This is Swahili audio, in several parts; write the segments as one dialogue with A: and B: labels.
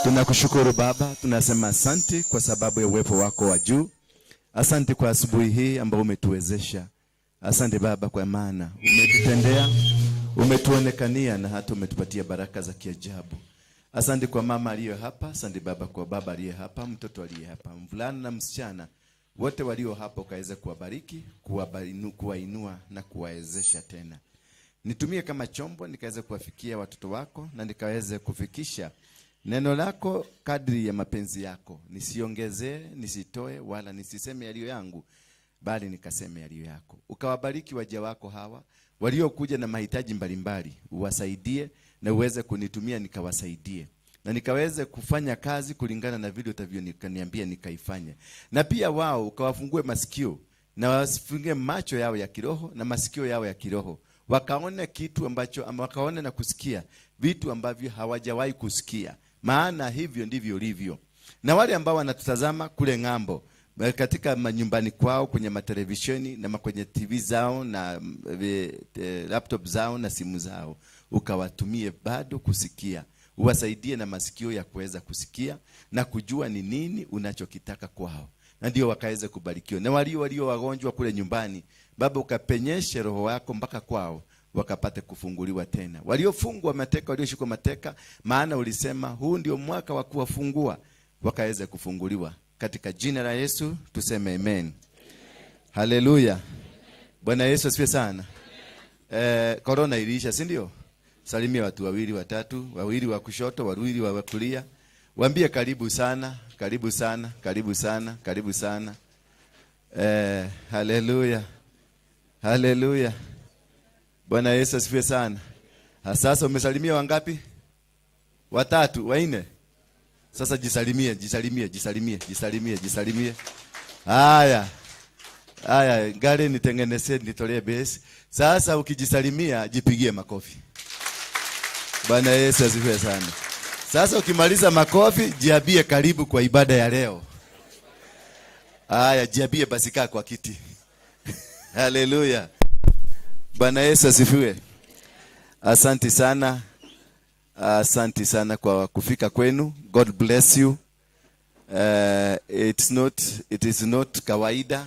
A: Tunakushukuru Baba, tunasema asante kwa sababu ya uwepo wako wa juu. Asante kwa asubuhi hii ambayo umetuwezesha. Asante Baba kwa maana umetutendea, umetuonekania na hata umetupatia baraka za kiajabu. Asante kwa mama aliye hapa, asante Baba kwa baba aliye hapa, mtoto aliye hapa, mvulana na msichana, wote walio hapa ukaweze kuwabariki, kuwainua na kuwawezesha tena. Nitumie kama chombo nikaweze kuwafikia watoto wako na nikaweze kufikisha neno lako kadri ya mapenzi yako, nisiongezee, nisitoe wala nisiseme yaliyo yangu, bali nikaseme yaliyo yako. Ukawabariki waja wako hawa waliokuja na mahitaji mbalimbali, uwasaidie na uweze kunitumia nikawasaidie na nikaweze kufanya kazi kulingana na vile utavyoniambia nikaifanye, na pia wao ukawafungue masikio na wafungue macho yao ya kiroho na masikio yao ya kiroho, wakaone kitu ambacho ama wakaone na kusikia vitu ambavyo hawajawahi kusikia, maana hivyo ndivyo ulivyo. Na wale ambao wanatutazama kule ng'ambo katika manyumbani kwao, kwenye matelevisheni na kwenye TV zao na laptop zao na simu zao, ukawatumie bado kusikia, uwasaidie na masikio ya kuweza kusikia na kujua ni nini unachokitaka kwao, na ndio wakaweze kubarikiwa. Na walio wagonjwa kule nyumbani, Baba, ukapenyeshe roho yako mpaka kwao wakapate kufunguliwa tena. Waliofungwa mateka, walioshikwa mateka, maana ulisema huu ndio mwaka wa kuwafungua, wakaweze kufunguliwa. Katika jina la Yesu tuseme amen. Haleluya. Bwana Yesu asifiwe sana. Corona iliisha, si ndio? Salimia watu wawili watatu, wawili wa kushoto, wawili wa kulia. Waambie karibu sana, karibu sana, karibu sana, karibu sana. Haleluya. Haleluya. Bwana Yesu asifiwe sana. Sasa umesalimia wangapi? Watatu, wanne. Sasa jisalimie, jisalimie, jisalimie, jisalimie, jisalimie. Haya. Haya, gari nitengenezee, nitolee base. Sasa ukijisalimia, jipigie makofi. Bwana Yesu asifiwe sana. Sasa ukimaliza makofi, jiambie karibu kwa ibada ya leo. Haya, jiambie basi, kaa kwa kiti. Haleluya. Bwana Yesu asifiwe. Asante sana. Asante sana kwa kufika kwenu. God bless you. It is not kawaida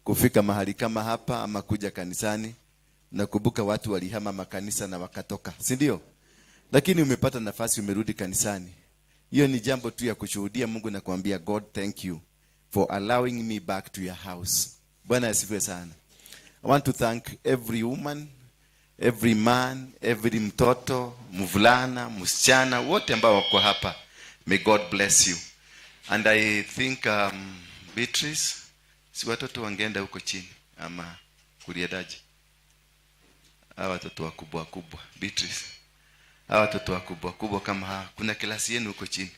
A: kufika mahali kama hapa ama kuja kanisani. Nakumbuka watu walihama makanisa na wakatoka, si ndio? Lakini umepata nafasi, umerudi kanisani. Hiyo ni jambo tu ya kushuhudia Mungu na kuambia God thank you for allowing me back to your house. Bwana asifiwe sana. I want to thank every woman, every man, every mtoto, mvulana, msichana, wote ambao wako hapa. May God bless you. And I think Beatrice, si watoto wangeenda huko chini ama kuliendaje? Hawa watoto wakubwa wakubwa, Beatrice. Hawa watoto wakubwa wakubwa kama hawa, kuna klasi yenu huko chini.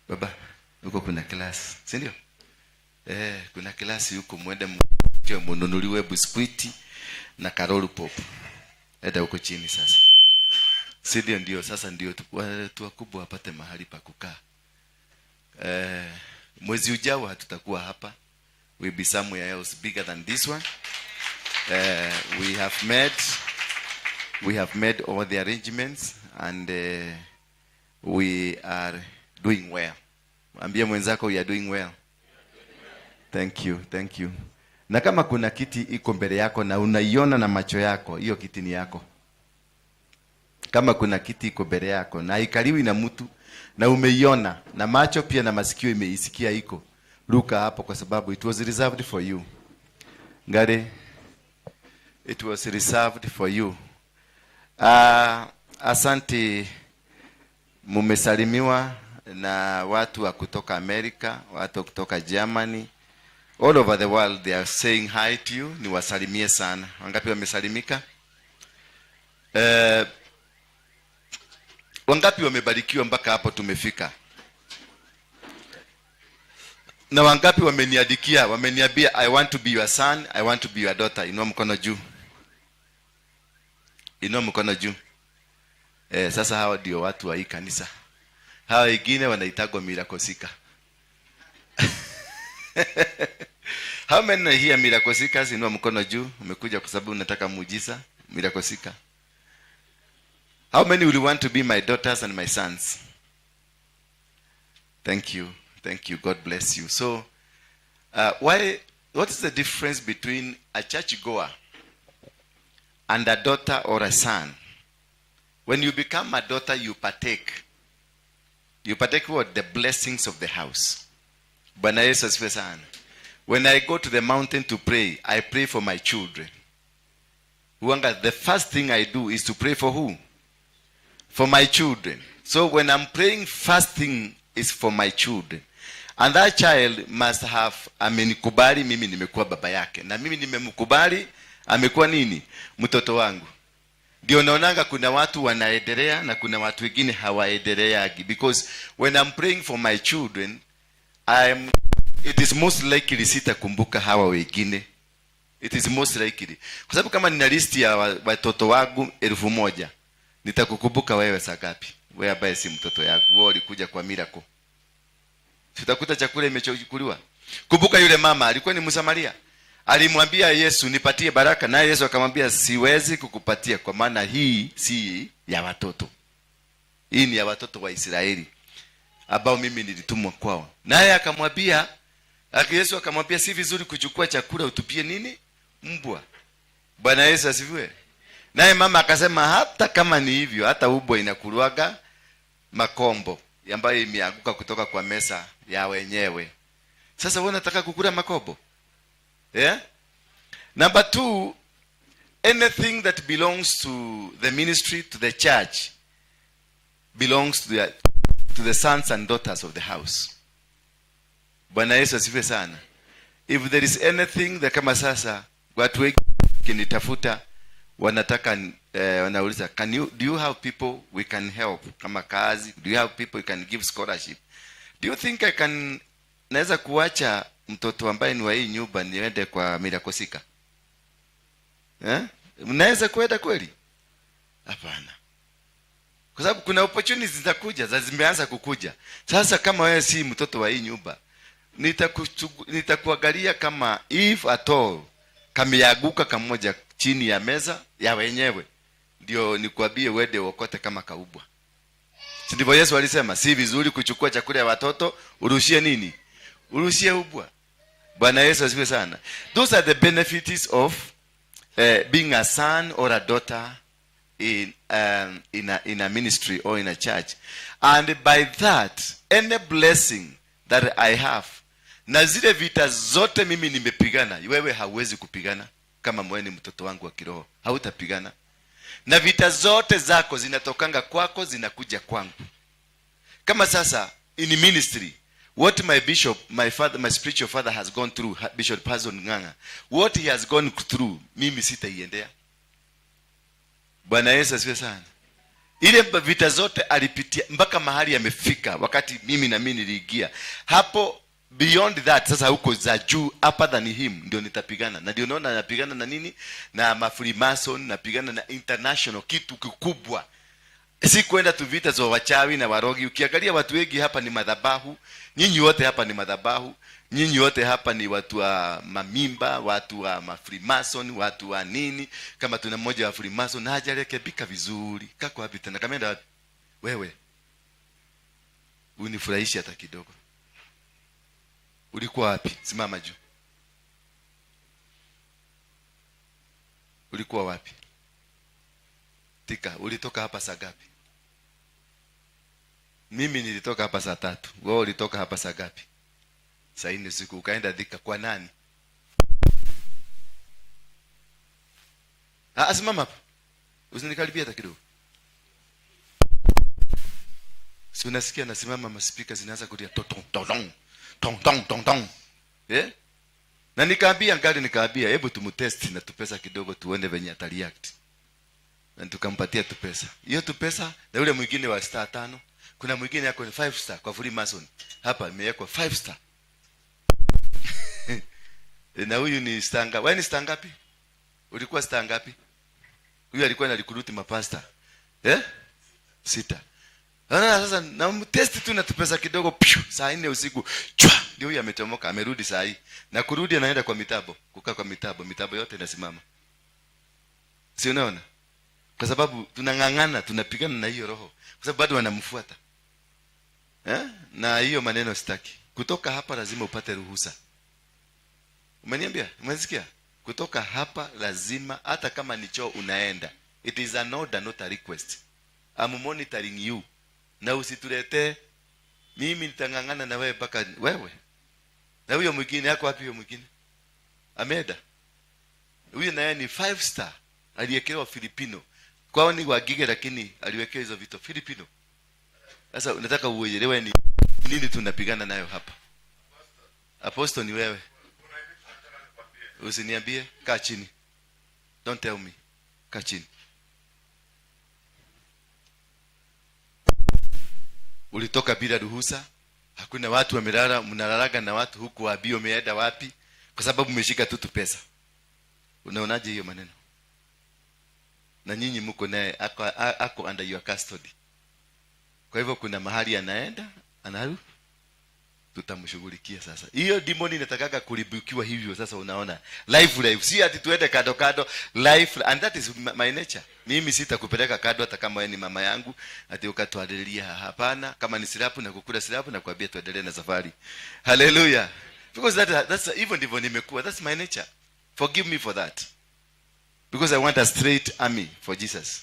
A: Baba, huko kuna klasi, si ndio? Kuna klasi huko, mwende mununuliwe biskuiti na karolu pop. Enda huko chini sasa. Si ndio? Ndio sasa ndio watu wakubwa wapate mahali pa kukaa. Mwezi ujao hatutakuwa hapa. We'll be somewhere else bigger than this one. We have made all the arrangements and we are doing well. Ambia mwenzako we are doing well. Thank you, thank you. Na kama kuna kiti iko mbele yako na unaiona na macho yako, hiyo kiti ni yako. Kama kuna kiti iko mbele yako na haikaliwi na mtu na umeiona na macho pia na masikio imeisikia iko, ruka hapo kwa sababu it was reserved for you. Ngare, it was reserved for you. Asante, mumesalimiwa na watu wa kutoka Amerika, watu wa kutoka Germany, all over the world they are saying hi to you. Niwasalimie sana. Wangapi wamesalimika? Wangapi wamebarikiwa mpaka hapo tumefika? Na wangapi wameniandikia, wameniambia I want to be your son, I want to be your daughter? Inua mkono juu. Inua mkono juu. Sasa hawa ndio watu wa hii kanisa. Hawa wengine wanaitagwa miracle seeker. How many are here miracle seekers? Inua mkono juu. Umekuja kwa sababu unataka muujiza. Miracle seeker. How many will want to be my daughters and my sons? Thank you. Thank you. God bless you. So, why? What is the difference between a church goer and a daughter or a son? When you become a daughter, you partake. You partake what? The blessings of the house. Bwana Yesu asifiwe sana. When I go to the mountain to pray, I pray for my children. Huanga, the first thing I do is to pray for who? For my children. So when I'm praying, first thing is for my children. And that child must have amenikubali mimi nimekuwa baba yake, na mimi nimemkubali amekuwa nini, mtoto wangu. Ndio naonanga kuna watu wanaendelea na kuna watu wengine hawaendeleagi, because when I'm praying for my children, it is most likely sitakumbuka hawa wengine. It is most likely, kwa sababu kama nina list ya watoto wangu 1000, nitakukumbuka wewe saa ngapi? Wewe ambaye si mtoto yangu, wewe ulikuja kwa miracle, sitakuta chakula imechukuliwa. Kumbuka yule mama alikuwa ni Msamaria, alimwambia Yesu, "Nipatie baraka," naye Yesu akamwambia, "Siwezi kukupatia, kwa maana hii si ya watoto, hii ni ya watoto wa Israeli ambao mimi nilitumwa kwao." Naye akamwambia, Yesu akamwambia, "Si vizuri kuchukua chakula utupie nini, mbwa." Bwana Yesu asifiwe. Naye mama akasema, "Hata kama ni hivyo, hata ubwa inakulwaga makombo ambayo imeanguka kutoka kwa meza ya wenyewe." Sasa wewe unataka kukula makombo? Yeah? Number two, anything that belongs to the ministry, to the church, belongs to the sons and daughters of the house. Bwana Yesu asifiwe sana. If there is anything that, kama sasa watu wengi kinitafuta, wanataka, wanauliza, can you do you have people we can help kama kazi? Do you have people we can give scholarship?" Do you think I can naweza kuacha mtoto ambaye ni wa hii nyumba niende kwa Miracle Seeker? Eh? Mnaweza kwenda kweli? Hapana, kwa sababu kuna opportunities zitakuja, za zimeanza kukuja sasa. Kama wewe si mtoto wa hii nyumba, nitakuangalia kama if at all kameanguka kamoja chini ya meza ya wenyewe, ndio nikwambie uende uokote kama kaubwa. Si ndivyo Yesu alisema, si vizuri kuchukua chakula ya watoto urushie nini, urushie ubwa? Bwana Yesu asifiwe sana. Those are the benefits of being a son or a daughter in a ministry or in a church. And by that, any blessing that I have, na zile vita zote mimi nimepigana, wewe hauwezi kupigana. Kama mwewe ni mtoto wangu wa kiroho, hautapigana. Na vita zote zako zinatokanga kwako, zinakuja kwangu. Kama sasa in ministry, what my bishop, my father, my spiritual father has gone through, Bishop Parson Ng'ang'a, what he has gone through, mimi sitaiendea. Bwana Yesu asifiwe sana. Ile vita zote alipitia mpaka mahali amefika, wakati mimi na mimi niliingia hapo, beyond that, sasa huko za juu, upper than him, ndio nitapigana. Na ndio naona napigana na nini, na mafreemason, napigana na international, kitu kikubwa, si kwenda tu vita za wachawi na warogi. Ukiangalia watu wengi hapa ni madhabahu, nyinyi wote hapa ni madhabahu, nyinyi wote hapa ni watu wa mamimba, watu wa mafreemason, watu wa nini. Kama tuna mmoja wa Freemason na hajarekebika vizuri, kako wapi tena? Kameenda wapi? Wewe unifurahishi hata kidogo. Ulikuwa wapi? Simama juu. Ulikuwa wapi? Tika, ulitoka hapa saa ngapi? Mimi nilitoka hapa saa 3. Wewe ulitoka hapa saa ngapi? Saa 4 usiku. Ukaenda Thika kwa nani? Ah, simama hapa. Usinikaribie hata kidogo. Si unasikia nasimama, maspika zinaanza kulia ton ton ton ton ton ton ton. Eh? Na nikaambia ngari, nikaambia hebu tumtest na tupesa kidogo tuone venye atareact. Na tukampatia tupesa. Hiyo tupesa na yule mwingine wa star 5. Kuna mwingine yako ni 5 star kwa Freemason. Hapa imewekwa 5 star. Na huyu ni star ngapi? Wewe ni star ngapi? Ulikuwa star ngapi? Huyu alikuwa na recruit mapasta. Eh? 6. Sasa na mtest tu na tupesa kidogo, pshu, saa 4 usiku. Chwa, ndio huyu amechomoka, amerudi saa hii. Na kurudi anaenda kwa mitabo, kukaa kwa mitabo, mitabo yote inasimama. Si unaona? Kwa sababu tunang'ang'ana, tunapigana na hiyo roho. Kwa sababu bado wanamfuata. Eh? Na hiyo maneno sitaki. Kutoka hapa lazima upate ruhusa. Umeniambia? Umesikia? Kutoka hapa lazima, hata kama ni choo unaenda. It is an order, not a request. I'm monitoring you. Na usituletee mimi nitang'ang'ana na wewe mpaka wewe. Na huyo mwingine yako wapi huyo mwingine? Ameda. Huyo naye ni 5 star. Aliwekewa Filipino. Kwao ni Wagige lakini aliwekewa hizo vitu Filipino. Sasa unataka uelewe ni nini tunapigana nayo hapa. Apostle ni wewe. Usiniambie, kaa chini. Don't tell me. Kaa chini. Ulitoka bila ruhusa. Hakuna watu wamelala, mnalalaga na watu huku wapi, umeenda wapi? Kwa sababu umeshika tu pesa. Unaonaje hiyo maneno? Na nyinyi mko naye, ako under your custody. Kwa hivyo kuna mahali anaenda, anarudi. Tutamshughulikia sasa. Hiyo demoni inatakaga kulibukiwa hivyo sasa unaona. Life life. Si ati tuende kado kado, life, and that is my nature. Mimi sitakupeleka kado hata kama wewe ni mama yangu, ati ukatwalilia hapana. Kama ni silapu na kukula silapu na kuambia tuendelee na safari. Hallelujah. Because that's even ndivyo nimekuwa. That's my nature. Forgive me for that. Because I want a straight army for Jesus.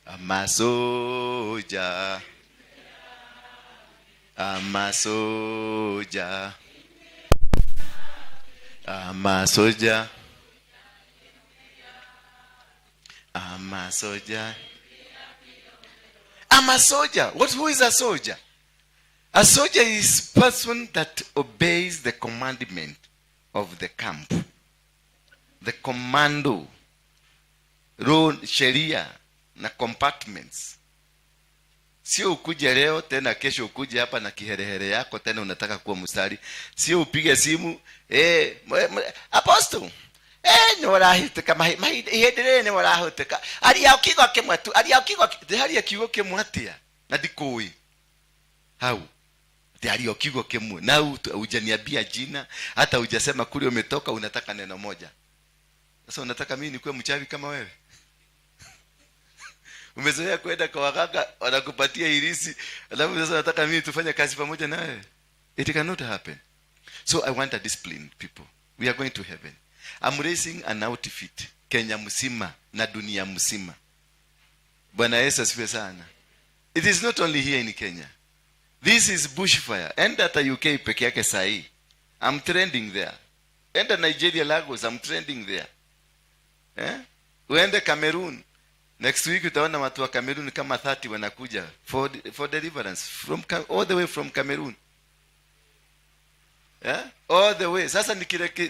A: I'm a soldier. I'm a soldier. I'm a soldier. I'm a soldier. I'm a soldier. Who is a soldier? A soldier is person that obeys the commandment of the camp. The commando, rule, sheria na compartments. Sio ukuje leo tena kesho ukuje hapa na kiherehere yako tena unataka kuwa mstari. Sio upige simu, apostle, ni warahiteka, ihenderere ni warahiteka. Aria kiugo kimwe tu, aria kiugo aria kiugo kimwe atia? Na ndikũĩ. Hau. Ati aria kiugo kimwe. Na hujaniambia jina, hata hujasema kule umetoka, unataka neno moja. Sasa unataka mimi nikuwe mchawi kama wewe? Umezoea kwenda kwa waganga wanakupatia irisi, alafu sasa unataka mimi tufanye kazi pamoja na wewe? It cannot happen. So I want a disciplined people. We are going to heaven. I'm raising an outfit Kenya mzima na dunia mzima. Bwana Yesu asifiwe sana. It is not only here in Kenya. This is bushfire. Enda hata UK peke yake sahi. I'm trending there. Enda Nigeria, Lagos, I'm trending there. Uende Cameroon. Next week utaona watu wa Cameroon kama 30 wanakuja for deliverance from all the way from Cameroon. Yeah? All the way. Sasa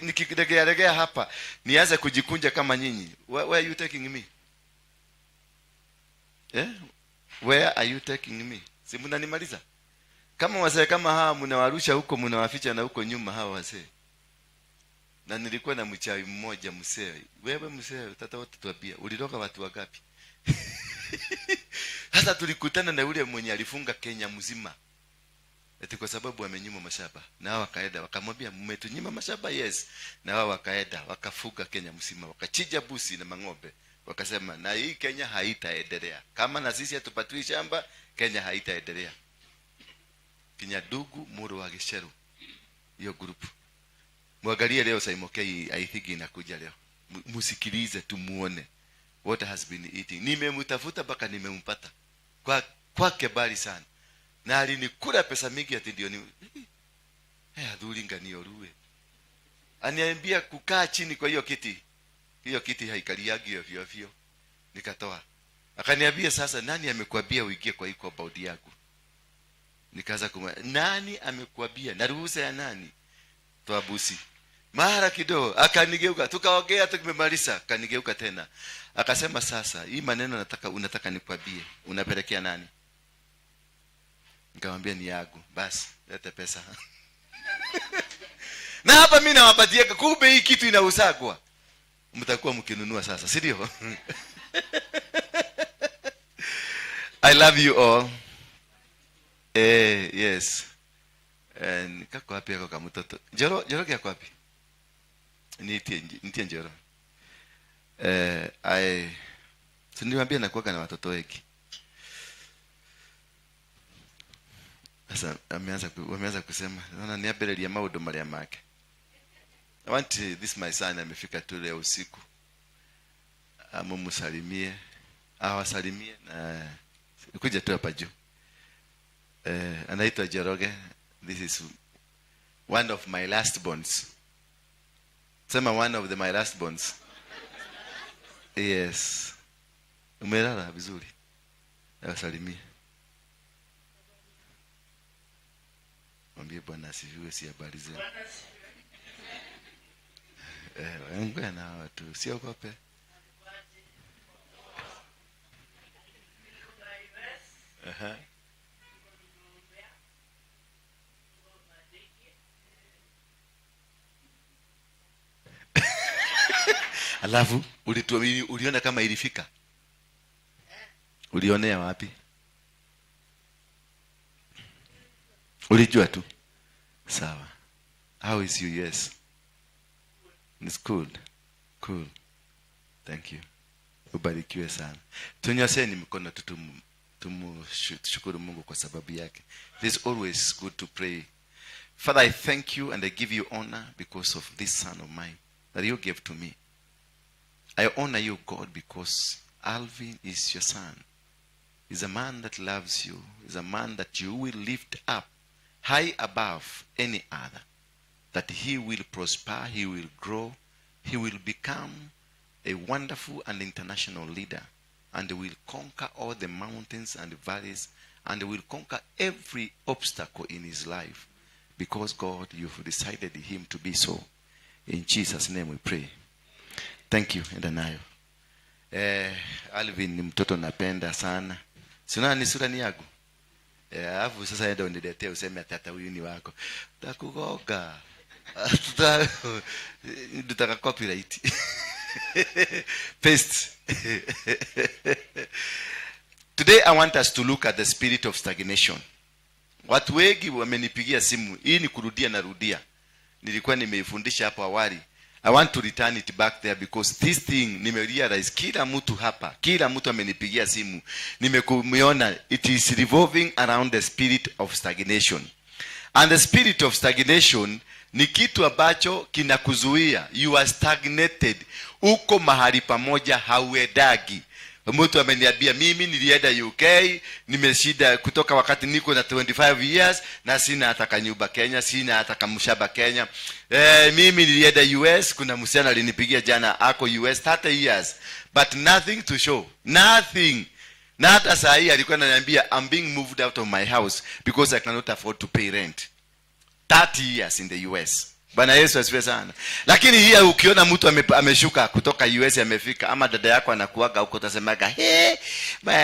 A: nikiregea regea hapa nianze kujikunja kama nyinyi. Where are you taking me? Yeah? Where are you taking me? Si mnanimaliza? Kama wazee kama hawa mnawarusha huko, mnawaficha na huko nyuma hawa wazee. Na nilikuwa na mchawi mmoja mzee. Wewe mzee, tata wote tuambia, uliroga watu wangapi? Sasa tulikutana na yule mwenye alifunga Kenya mzima. Eti kwa sababu amenyima mashamba. Na hao wakaenda wakamwambia mmetunyima mashamba? Yes. Na hao wakaenda wakafuga Kenya mzima, wakachinja busi na mang'ombe. Wakasema na hii Kenya haitaendelea. Kama na sisi hatupatiwi shamba, Kenya haitaendelea. Kinyadugu Muru wa Gicheru. Hiyo group. Muangalie leo Saimokei, I think inakuja leo. Musikilize tumuone. What has been eating. Nimemtafuta mpaka nimempata. Kwake bali sana. Na alinikula pesa mingi ati ndio ni adhuri nganio ruwe. Aniambia kukaa chini kwa hiyo kiti. Hiyo kiti haikaliagi ovyo ovyo. Nikatoa. Akaniambia sasa nani amekuambia uingie kwa hii compound yangu? Nikaanza kumwambia nani amekuambia? Na ruhusa ya nani? Toa busi. Mara kidogo akanigeuka, tukaongea tukimemaliza, akanigeuka tena. Akasema sasa hii maneno unataka nikwambie, unapelekea nani? Nikamwambia ni yangu. Basi lete pesa. Na hapa mimi nawapatia, kumbe hii kitu inausagwa. Mtakuwa mkinunua sasa, si ndio? I love you all. Yes. Kako wapi yako kama mtoto? Njoro, Njoro yako wapi? Nitie Njoro. Si niliwaambia nakuwaga na watoto wengi. Sasa wameanza kusema, naona niambĩrĩria maũndũ marĩa make. I want this my son amefika tu leo usiku. Amumsalimie, awasalimie na kuja tu hapa juu. Anaitwa Njoroge. This is one of my last borns. Sema one of my last borns. Yes. Umelala vizuri? Awasalimie. Mwambie Bwana asifiwe, si habari zenu. Ongea na watu, usiogope. Aha. Alafu uliona kama ilifika? Ulionea wapi? Ulijua tu. Sawa. How is you? Yes. It's cool. Cool. Thank you. Ubarikiwe sana. Tunyoseni mikono tu tumshukuru Mungu kwa sababu yake. It is always good to pray. Father, I thank you and I give you honor because of this son of mine that you gave to me. I honor you, God, because Alvin is your son. He's a man that loves you. He's a man that you will lift up high above any other. That he will prosper, he will grow, he will become a wonderful and international leader, and will conquer all the mountains and valleys, and will conquer every obstacle in his life. Because God, you've decided him to be so. In Jesus' name we pray. Thank you, enda nayo. Alvin ni mtoto napenda sana. Si unaona ni sura ni yangu? Alafu sasa enda uniletee useme ati hata huyu ni wako. Takugoga. Tutaka copyright. Paste. Today I want us to look at the spirit of stagnation. Watu wengi wamenipigia simu. Hii ni kurudia na rudia. Nilikuwa nimeifundisha hapo awali. I want to return it back there because this thing nimerealize kila mtu hapa, kila mtu amenipigia simu. Nimekumiona it is revolving around the spirit of stagnation. And the spirit of stagnation ni kitu ambacho kinakuzuia. You are stagnated. Uko mahali pamoja, hauendagi. Mtu ameniambia mimi nilienda UK, nimeshinda kutoka wakati niko na 25 years na sina hata kanyumba Kenya, sina hata kamshamba Kenya. Mimi nilienda US, kuna msichana alinipigia jana ako US 30 years but nothing to show. Nothing. Na hata saa hii alikuwa ananiambia I'm being moved out of my house because I cannot afford to pay rent. 30 years in the US. Bwana Yesu asifiwe sana. Lakini hii ukiona mtu ameshuka kutoka US amefika, ama dada yako anakuaga huko, utasemaga hey,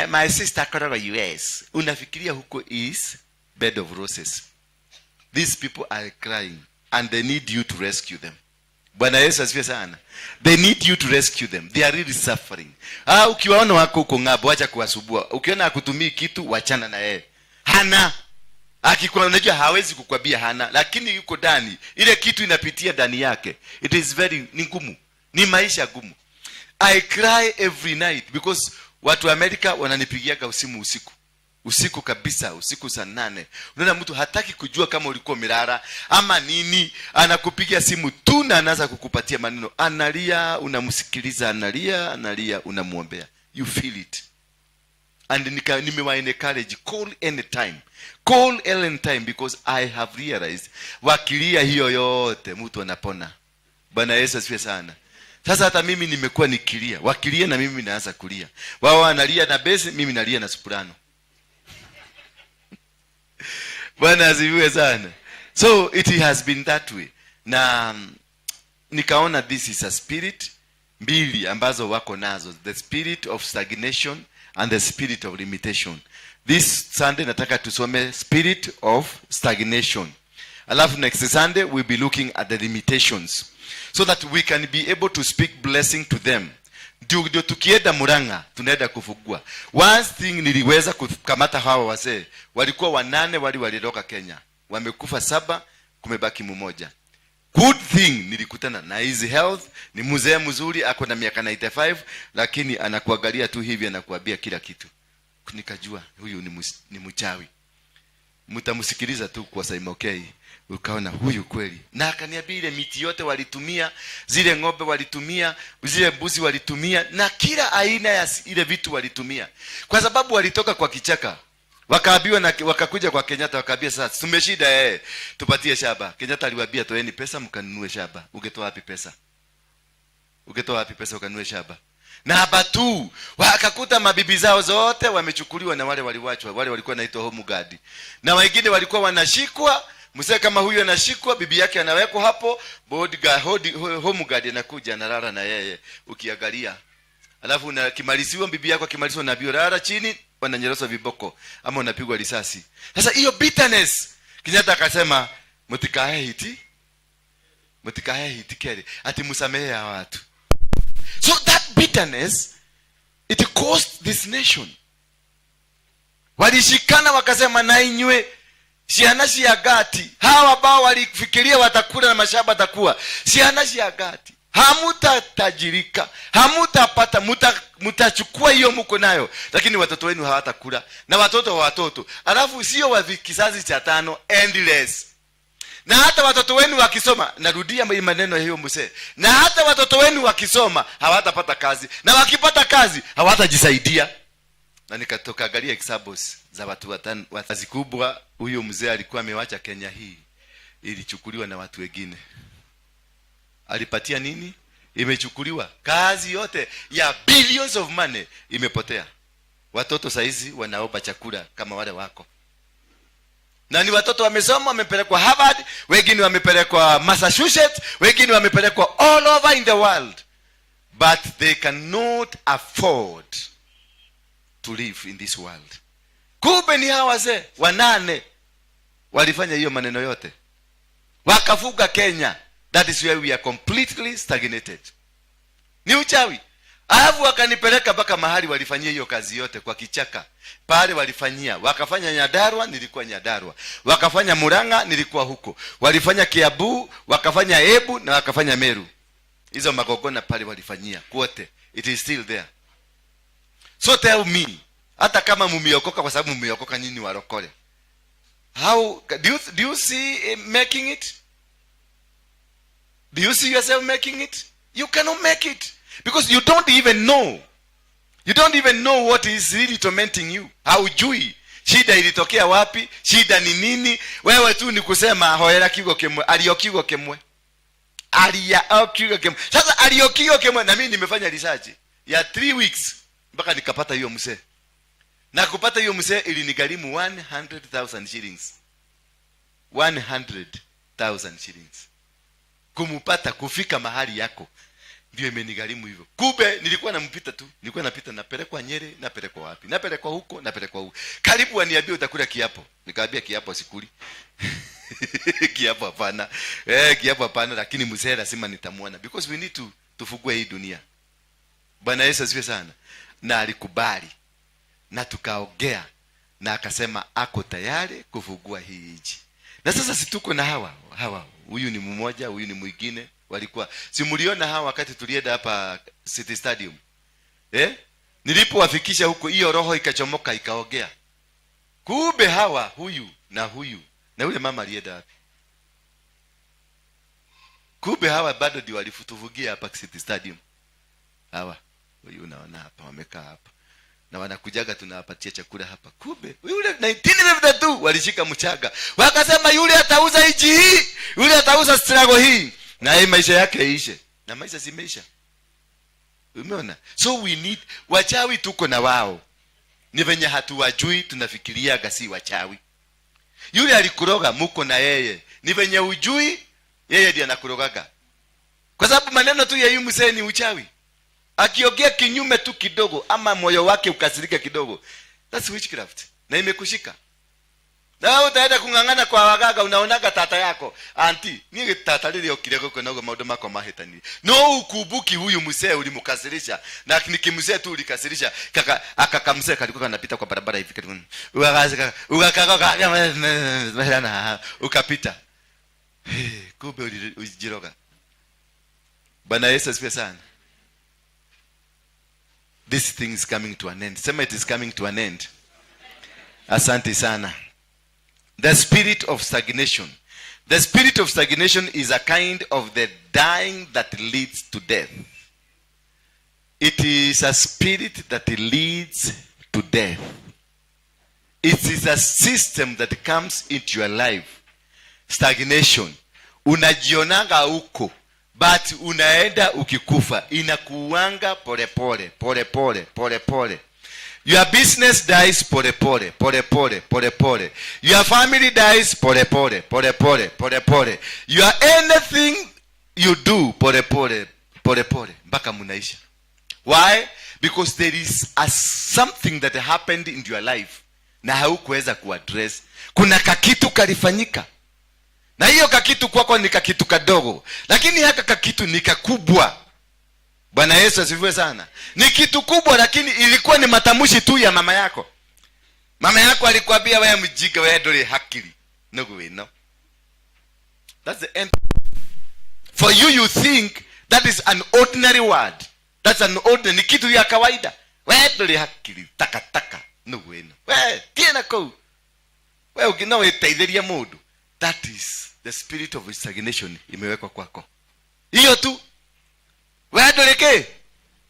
A: my sister kutoka US. Unafikiria huko is bed of roses. These people are crying and they need you to rescue them. Bwana Yesu asifiwe sana. They need you to rescue them. They are really suffering. Ukiwaona wako huko ng'ambo, acha kuwasumbua. Ukiona hakutumii kitu, wachana na yeye. Hana. Akikuwa, unajua hawezi kukwambia hana, lakini yuko ndani. Ile kitu inapitia ndani yake. It is very, ni ngumu. Ni maisha gumu. I cry every night because watu wa Amerika wananipigiaga simu usiku. Usiku kabisa, usiku saa 8. Unaona mtu hataki kujua kama ulikuwa umelala ama nini, anakupigia simu tu na anaanza kukupatia maneno. Analia, unamsikiliza, analia, analia, unamuombea. You feel it. And nimewa encourage, call anytime. Call anytime because I have realized wakilia hiyo yote mtu anapona. Bwana Yesu asifiwe sana. Sasa hata mimi nimekuwa nikilia, wakilia na mimi naanza kulia. Wao wanalia na bass, mimi nalia na soprano. Bwana asifiwe sana. So it has been that way. Na nikaona this is a spirit mbili ambazo wako nazo, the spirit of stagnation and the spirit of limitation. This Sunday nataka tusome spirit of stagnation. Alafu next Sunday we'll be looking at the limitations so that we can be able to speak blessing to them. Ndio tukienda Murang'a tunaenda kufungua. One thing niliweza kukamata hawa wazee, walikuwa 8 walitoka Kenya. Wamekufa 7, kumebaki mmoja. Good thing nilikutana na his health, ni mzee mzuri, ako na miaka 95, lakini anakuangalia tu hivi anakuambia kila kitu. Nikajua huyu ni mchawi. Mtamsikiliza tu kwa Saimokei, ukaona huyu kweli. Na akaniambia ile miti yote walitumia, zile ng'ombe walitumia, zile mbuzi walitumia, na kila aina ya ile vitu walitumia, kwa sababu walitoka kwa kichaka, wakaambiwa na wakakuja kwa Kenyatta, wakaambia, "Sasa tumeshinda, tupatie shamba." Kenyatta aliwaambia, "Toeni pesa mkanunue shamba." Ungetoa wapi pesa? Ungetoa wapi pesa ukanunue shamba? Na hapa tu wakakuta mabibi zao zote wamechukuliwa na wale waliwachwa, wale walikuwa naitwa home guard, na wengine walikuwa wanashikwa. Mzee kama huyu anashikwa, bibi yake anawekwa hapo, bodyguard, home guard anakuja analala na yeye, ukiangalia. Alafu unakimaliziwa, bibi yako akimaliziwa, unaambiwa lala chini, wananyoroshwa viboko ama unapigwa risasi. Sasa hiyo bitterness, Kenyatta akasema, "Mutikahe hiti, mutikahe hiti keri, ati musamehe hawa watu." So that bitterness, it caused this nation. Walishikana wakasema, na inywe ciana cia gati, hawa ambao walifikiria watakula na mashamba atakuwa ciana cia gati, hamutatajirika, hamutapata, mutachukua hiyo mko nayo, lakini watoto wenu hawatakula na watoto wa watoto, alafu sio wa kizazi cha tano, endless. Na hata watoto wenu wakisoma, narudia maneno hiyo mzee, na hata watoto wenu wakisoma hawatapata kazi, na wakipata kazi hawatajisaidia. Na nikatoka angalia examples za watu watano wa kazi kubwa. Huyo mzee alikuwa amewacha Kenya hii ilichukuliwa na watu wengine. Alipatia nini? Imechukuliwa kazi yote ya billions of money imepotea. Watoto saizi wanaomba chakula kama wale wako, na ni watoto wamesoma, wamepelekwa Harvard, wengine wamepelekwa Massachusetts, wengine wamepelekwa all over in the world, but they cannot afford to live in this world. Kumbe ni hawa wazee wanane walifanya hiyo maneno yote, wakafuga Kenya. That is where we are completely stagnated. Ni uchawi. Alafu wakanipeleka mpaka mahali walifanyia hiyo kazi yote, kwa kichaka pale walifanyia. Wakafanya Nyandarua, nilikuwa Nyandarua. Wakafanya Murang'a, nilikuwa huko. Walifanya Kiambu, wakafanya Embu na wakafanya Meru. Hizo magogona pale walifanyia kwote, it is still there. So tell me, hata kama mumeokoka, kwa sababu mumeokoka nyinyi warokole, how do you see making it? Do you see yourself making it? You cannot make it because you don't even know, you don't even know what is really tormenting you. Haujui shida ilitokea wapi, shida ni nini. Wewe tu ni kusema, "Hoera kiugo kimwe, ario kiugo kimwe, aria o kiugo kimwe." Sasa ario kiugo kimwe, na mimi nimefanya research ya 3 weeks mpaka nikapata hiyo mzee, na kupata hiyo mzee ilinigharimu 100,000 shillings, 100,000 shillings kumupata, kufika mahali yako ndio imenigharimu hivyo. Kumbe nilikuwa nampita tu, nilikuwa napita, napelekwa Nyeri, napelekwa wapi, napelekwa huko, napelekwa huko, karibu waniambie utakula kiapo. Nikaambia kiapo sikuli, kiapo hapana, kiapo hapana, lakini mzee lazima nitamwona because we need to tufugue hii dunia. Bwana Yesu asifiwe sana. Na alikubali na tukaongea na akasema ako tayari kufungua hii nchi. Na sasa si tuko na hawa hawa, huyu ni mmoja, huyu ni mwingine. Walikuwa, si mliona hawa wakati tulienda hapa City Stadium, eh? Nilipowafikisha huko, hiyo roho ikachomoka ikaongea. Kumbe hawa, huyu na huyu na yule mama alienda wapi? Kumbe hawa bado ndio walifutuvugia hapa City Stadium. Hawa, huyu unaona hapa, wamekaa hapa na wanakujaga, tunawapatia chakula hapa. Kumbe yule 1952 walishika mchanga, wakasema yule atauza nchi hii, yule atauza struggle hii, na hii maisha yake ishe, na maisha zimeisha. Umeona? So we need wachawi, tuko na wao, ni venye hatuwajui, tunafikiriaga si wachawi. Yule alikuroga muko na yeye, ni venye ujui yeye ndiye anakurogaga, kwa sababu maneno tu ya huyu mzee ni uchawi. Akiongea kinyume tu kidogo ama moyo wake ukasirika kidogo, that's witchcraft na imekushika. Na wewe utaenda kung'ang'ana kwa wagaga, unaonaga tata yako anti ni tata rĩrĩa okire gũkũ naguo maũndũ makwa mahĩtanire, no ukumbuki huyu mzee ulimkasirisha, na ni kimzee tu ulikasirisha, kaka akakamzee kalikuwa kanapita kwa barabara hivi karibu, ukakaka ukapita. Hey, kumbe ulijiroga. Bwana Yesu asifiwe sana. This thing is coming to an end. Sema, "It is coming to an end." Asante sana. The spirit of stagnation. The spirit of stagnation is a kind of the dying that leads to death. It is a spirit that leads to death. It is a system that comes into your life. Stagnation. Unajionanga huko, but unaenda ukikufa. Inakuanga polepole polepole polepole. Your business dies pole pole pole pole pole pole. Your family dies pole pole pole pole pole pole. Your anything you do, pole pole pole pole, mpaka mnaisha. Why? Because there is a something that happened in your life na haukuweza kuaddress. Kuna kakitu kalifanyika, na hiyo kakitu kwako ni kakitu kadogo, lakini haka kakitu ni kakubwa. Bwana Yesu asifiwe sana. Ni kitu kubwa, lakini ilikuwa ni matamshi tu ya mama yako. Mama yako alikwambia, "Wewe mjinga, wewe nduri hakiri nugu ino." That's the end. For you, you think that is an ordinary word. That's an ordinary, ni kitu ya kawaida. "We nduri hakiri, takataka nugu ino, we tie na kuu, we ukina witeithiria mundu." That is the spirit of stagnation imewekwa kwako. Hiyo tu, "We nduri ki,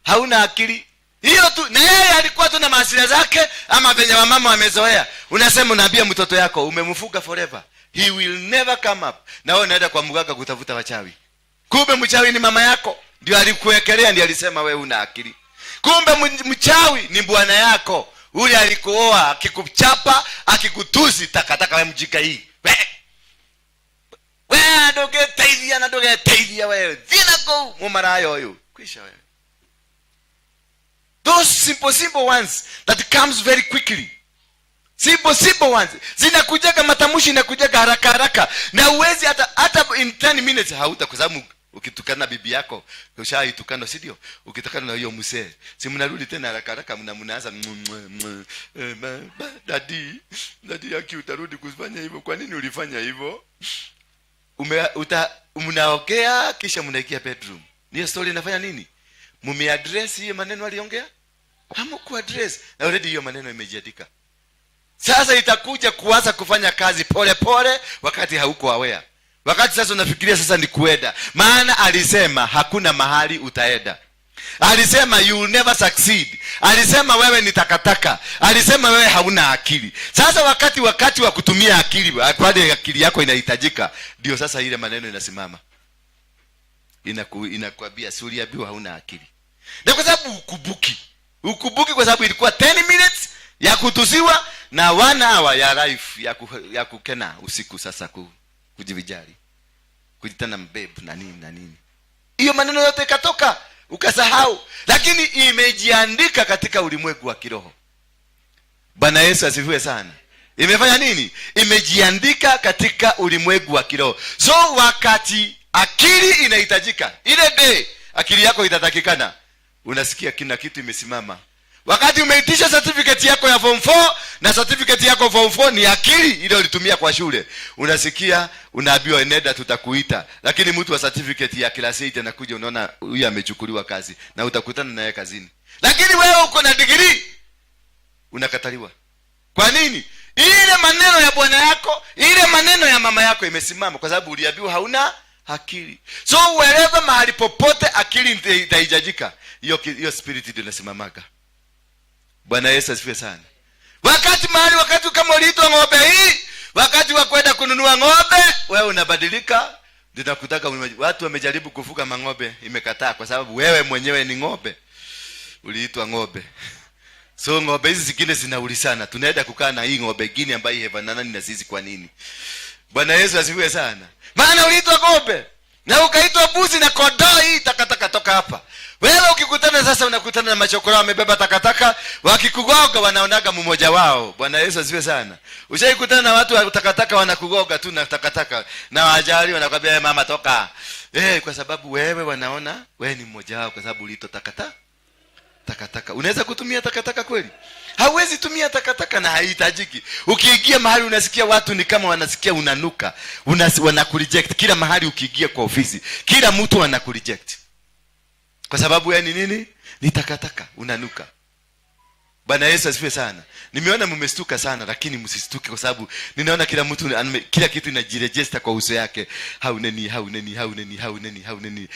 A: hauna akili." Hiyo tu. Na yeye alikuwa tu na mahasira zake, ama venye wamama wamezoea. Unasema, unaambia mtoto yako, umemfuga forever, he will never come up. Na wewe unaenda kwa mganga kutafuta wachawi. Kumbe mchawi ni mama yako, ndio alikuwekelea, ndio alisema wewe una akili. Kumbe mchawi ni bwana yako ule alikuoa, akikuchapa, akikutusi, "Takataka, we mjinga hii, we we ndũngĩteithia na ndũgeteithia, wewe thiĩ na kũu, mũmaraya ũyũ, kwisha wewe." Those simple simple ones that comes very quickly, simple simple ones zinakujaga, matamshi inakujaga haraka haraka, na uwezi hata in 10 minutes hauta, kwa sababu ukitukana bibi yako, ushaitukana, si ndio? Ukitukana na hiyo mzee, si mnarudi tena haraka haraka, mnaanza, "Eh, daddy, daddy, yaki utarudi kufanya hivyo? Kwa nini ulifanya hivyo?" Mnaongea, kisha mnaingia bedroom. Hiyo story inafanya nini? Mumeaddress hiyo maneno aliongea? Hamkuaddress, na already hiyo maneno imejiandika. Sasa itakuja kuanza kufanya kazi pole pole wakati hauko aware, wakati sasa unafikiria sasa ni kuenda. Maana alisema hakuna mahali utaenda, alisema you will never succeed, alisema wewe ni takataka, alisema wewe hauna akili. Sasa wakati wa kutumia akili, pale akili yako inahitajika, ndio sasa ile maneno inasimama, inakwambia, "Si uliambiwa hauna akili?" Na kwa sababu ukumbuki, kwa sababu ilikuwa 10 minutes ya kutusiwa na 1 hour ya life ya kukena usiku, sasa kujivijari, kujitana mbebu na nini na nini, hiyo maneno yote ikatoka, ukasahau, lakini imejiandika katika ulimwengu wa kiroho. Bwana Yesu asifiwe sana. Imefanya nini? Imejiandika katika ulimwengu wa kiroho. So wakati akili inahitajika, ile day akili yako itatakikana, unasikia kina kitu imesimama. Wakati umeitisha certificate yako ya form 4, na certificate yako form 4 ni akili ile ulitumia kwa shule, unasikia unaambiwa, "Nenda, tutakuita." Lakini mtu wa certificate ya class 8 anakuja, unaona huyu amechukuliwa kazi na utakutana naye kazini. Lakini wewe uko na degree, unakataliwa. Kwa nini? Ile maneno ya bwana yako, ile maneno ya mama yako imesimama, kwa sababu uliambiwa hauna akili. So wherever, mahali popote akili itahitajika, hiyo spirit ndio inasimamaga. Bwana Yesu asifiwe sana. Wakati mahali, wakati kama uliitwa ng'ombe hii, wakati wa kwenda kununua ng'ombe, wewe unabadilika. Nitakutaka watu wamejaribu kufuga mang'ombe, imekataa, kwa sababu wewe mwenyewe ni ng'ombe, uliitwa ng'ombe. So ng'ombe hizi zingine zinaulizana, "Tunaenda kukaa na hii ng'ombe ingine ambayo haifanani na sisi kwa nini?" Bwana Yesu asifiwe sana. Maana uliitwa ng'ombe na ukaitwa mbuzi na kondoo, "Hii takataka, toka hapa." Wewe ukikutana sasa, unakutana na machokora wamebeba takataka, wakikugoga wanaonaga mmoja wao. Bwana Yesu asifiwe sana. Ushaikutana na watu wa takataka, wanakugoga tu na takataka na wajali, wanakwambia, "Eh, mama, toka." Eh, kwa sababu wewe wanaona wewe ni mmoja wao, kwa sababu uliitwa takataka. Takataka, unaweza kutumia takataka kweli? Hauwezi tumia takataka na haihitajiki. Ukiingia mahali unasikia watu ni kama wanasikia unanuka, wanakureject kila mahali. Ukiingia kwa ofisi, kila mtu anakureject kwa sababu wewe ni nini? Ni takataka, unanuka. Bwana Yesu asifiwe sana. Nimeona mmestuka sana, lakini msistuke kwa sababu ninaona kila mtu kila kitu inajiregister kwa uso yake. Hauneni, hauneni, hauneni, hauneni, hauneni.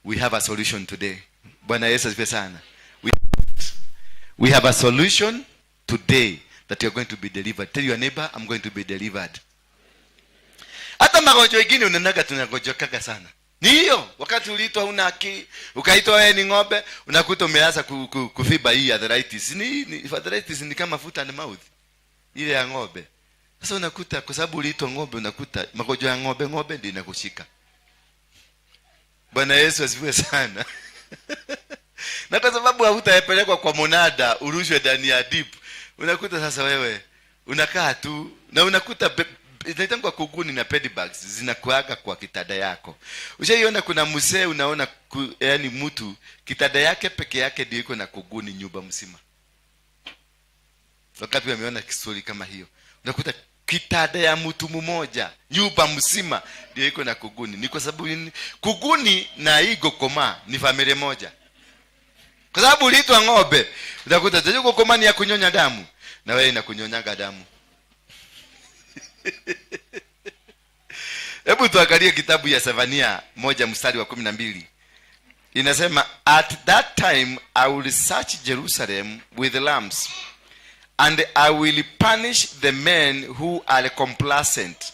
A: We have a solution today. Bwana Yesu asifiwe sana. We have a solution today that you are going to be delivered. Tell your neighbor, "I'm going to be delivered." Hata magonjwa mengine unaonaga tunagonjekaga sana ni hiyo wakati uliitwa huna akili, ukaitwa wewe ni ng'ombe, unakuta umeanza kufiba hii arthritis. Ni arthritis ni kama foot and mouth ile ya ng'ombe. Sasa unakuta kwa sababu uliitwa ng'ombe, unakuta magonjwa ya ng'ombe ng'ombe ndio inakushika. Bwana Yesu asifiwe sana. Na kwa sababu hautapelekwa kwa monada urushwe ndani ya deep, unakuta sasa wewe unakaa tu na unakuta inaitangwa kuguni na bedbugs zinakuaga kwa kitanda yako. Ushaiona kuna mzee unaona yaani mtu kitanda yake peke yake ndio iko na kuguni nyumba mzima? Wakati wameona kistori kama hiyo, unakuta kitanda ya mtu mmoja nyumba mzima ndio iko na kuguni. Ni kwa sababu nini? Kuguni na igokoma ni familia moja. Kwa sababu uliitwa ng'ombe, utakuta gokoma ni ya kunyonya damu, na wewe inakunyonyaga damu. Hebu tuangalie kitabu ya Zefania 1 mstari wa 12. Inasema, "At that time I will search Jerusalem with lamps, and I will punish the men who are complacent,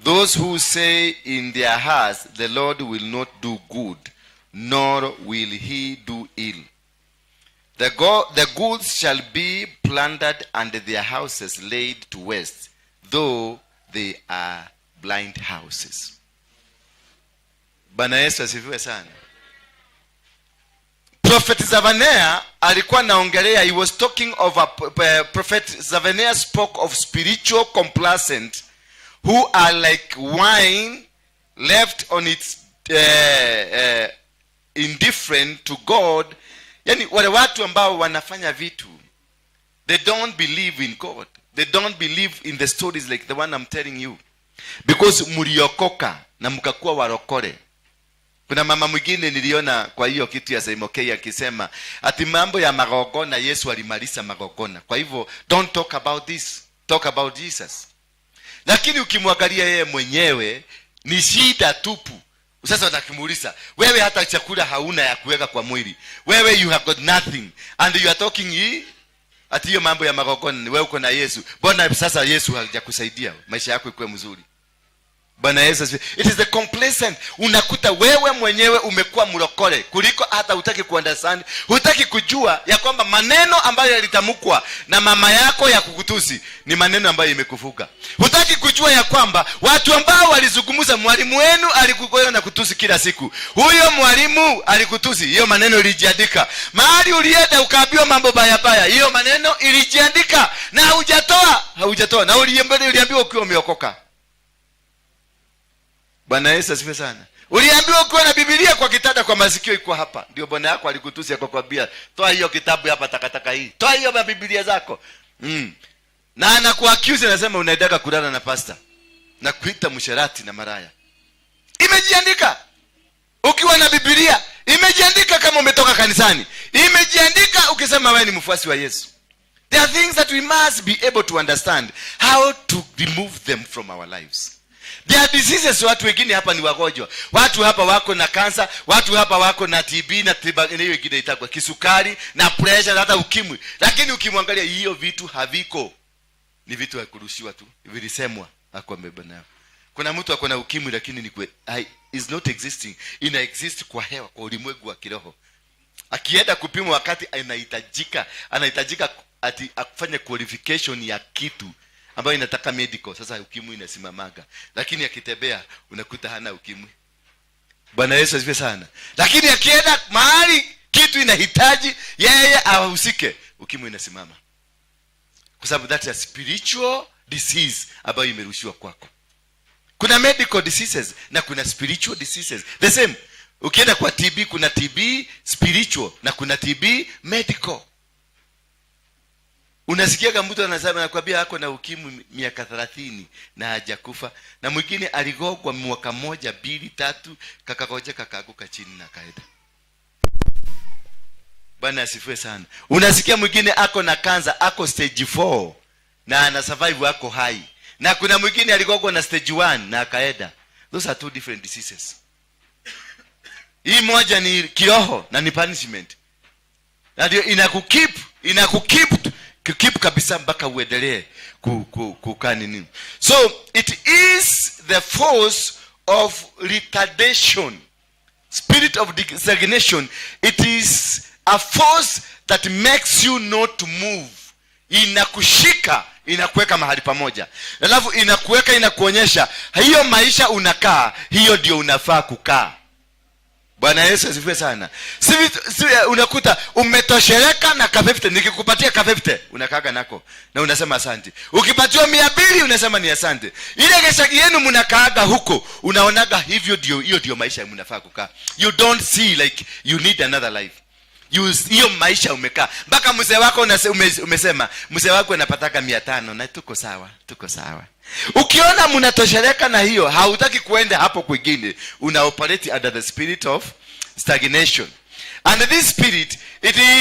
A: those who say in their hearts, 'The Lord will not do good, nor will he do ill.' The goods shall be plundered and their houses laid to waste, though they are blind houses." Bwana Yesu asifiwe sana. Prophet Zephaniah alikuwa naongelea, he was talking of a prophet Zephaniah spoke of spiritual complacent who are like wine left on its indifferent to God. Yani wale watu ambao wanafanya vitu, they don't believe in God. They don't believe in the stories like the one I'm telling you. Because mliokoka na mkakuwa warokore. Kuna mama mwingine niliona kwa hiyo kitu ya Saimokei akisema ati mambo ya magongona, Yesu alimaliza magongona. Kwa hivyo don't talk about this, talk about Jesus. Lakini ukimwangalia yeye mwenyewe ni shida tupu. Sasa watakimuuliza, wewe hata chakula hauna ya kuweka kwa mwili. Wewe you have got nothing and you are talking hii ati hiyo mambo ya magongona, ni wewe uko na Yesu. Mbona sasa Yesu hajakusaidia maisha yako ikuwe mzuri? Bwana Yesu asifiwe. It is the complacent. Unakuta wewe mwenyewe umekuwa mlokole kuliko hata hutaki kuunderstand, hutaki kujua ya kwamba maneno ambayo yalitamkwa na mama yako ya kukutusi ni maneno ambayo imekufuga. Hutaki kujua ya kwamba watu ambao walizungumza, mwalimu wenu alikugoya na kutusi kila siku. Huyo mwalimu alikutusi, hiyo maneno ilijiandika. Mahali ulienda ukaambiwa mambo baya baya, hiyo maneno ilijiandika na haujatoa, haujatoa na uliambiwa ukiwa umeokoka. Bwana Yesu asifiwe sana. Uliambiwa ukiwa na Biblia kwa kitanda, kwa masikio iko hapa. Ndio bwana yako alikutusi akakwambia, "Toa hiyo kitabu hapa, takataka hii. Toa hiyo Biblia zako." Na anakuaccuse, anasema unaendaga kulala na pastor. Na kuita msherati na maraya. Imejiandika. Ukiwa na Biblia, imejiandika kama umetoka kanisani. Imejiandika ukisema wewe ni mfuasi wa Yesu. There are things that we must be able to understand how to remove them from our lives. There are diseases, watu wengine hapa ni wagonjwa. Watu hapa wako na kansa, watu hapa wako na TB na tiba hiyo ingine itakuwa kisukari na pressure na hata ukimwi. Lakini ukimwangalia hiyo vitu haviko. Ni vitu vya kurushiwa tu. Vilisemwa hapo amebeba nayo. Kuna mtu ako na ukimwi lakini ni kwe, is not existing. Ina exist kwa hewa, kwa ulimwengu wa kiroho. Akienda kupimwa wakati anahitajika ati afanye qualification ya kitu ambayo inataka medical. Sasa ukimwi inasimamaga, lakini akitembea unakuta hana ukimwi. Bwana Yesu asifiwe sana. Lakini akienda mahali kitu inahitaji yeye ahusike, ukimwi inasimama, kwa sababu that is a spiritual disease ambayo imerushiwa kwako. Kuna medical diseases na kuna spiritual diseases the same. Ukienda kwa TB, kuna TB spiritual na kuna TB medical. Unasikiaga mtu anasema, anakuambia ako na ukimwi miaka 30 na hajakufa, na mwingine aligogwa mwaka 1, 2, 3, kakagoja kakaanguka chini na kaenda. Bwana asifiwe sana. Unasikia mwingine ako na kansa, ako stage 4 na ana survive, ako hai, na kuna mwingine alikuwa na stage 1 na akaenda. Those are two different diseases. Hii moja ni kiroho na ni punishment, na ndio inakukeep kabisa mpaka uendelee kukaa nini. So it is the force of retardation. Spirit of stagnation, it is a force that makes you not to move. Inakushika, inakuweka mahali pamoja, alafu inakuweka, inakuonyesha hiyo maisha unakaa, hiyo ndio unafaa kukaa. Bwana Yesu asifiwe sana. Si, unakuta umetosheleka na ka 50. Nikikupatia ka 50, unakaga nako na unasema asante. Ukipatiwa 200, unasema ni asante. Ile geshagi yenu mnakaaga huko, unaonaga hivyo ndio, hiyo ndio maisha mnafaa kukaa. You don't see like you need another life. Hiyo maisha umekaa mpaka mzee wako umesema mzee wako anapataka 500 na tuko sawa, tuko sawa. Ukiona mnatosheleka na hiyo, hautaki kuenda hapo kwingine, una operate under the spirit of stagnation. And this spirit, it is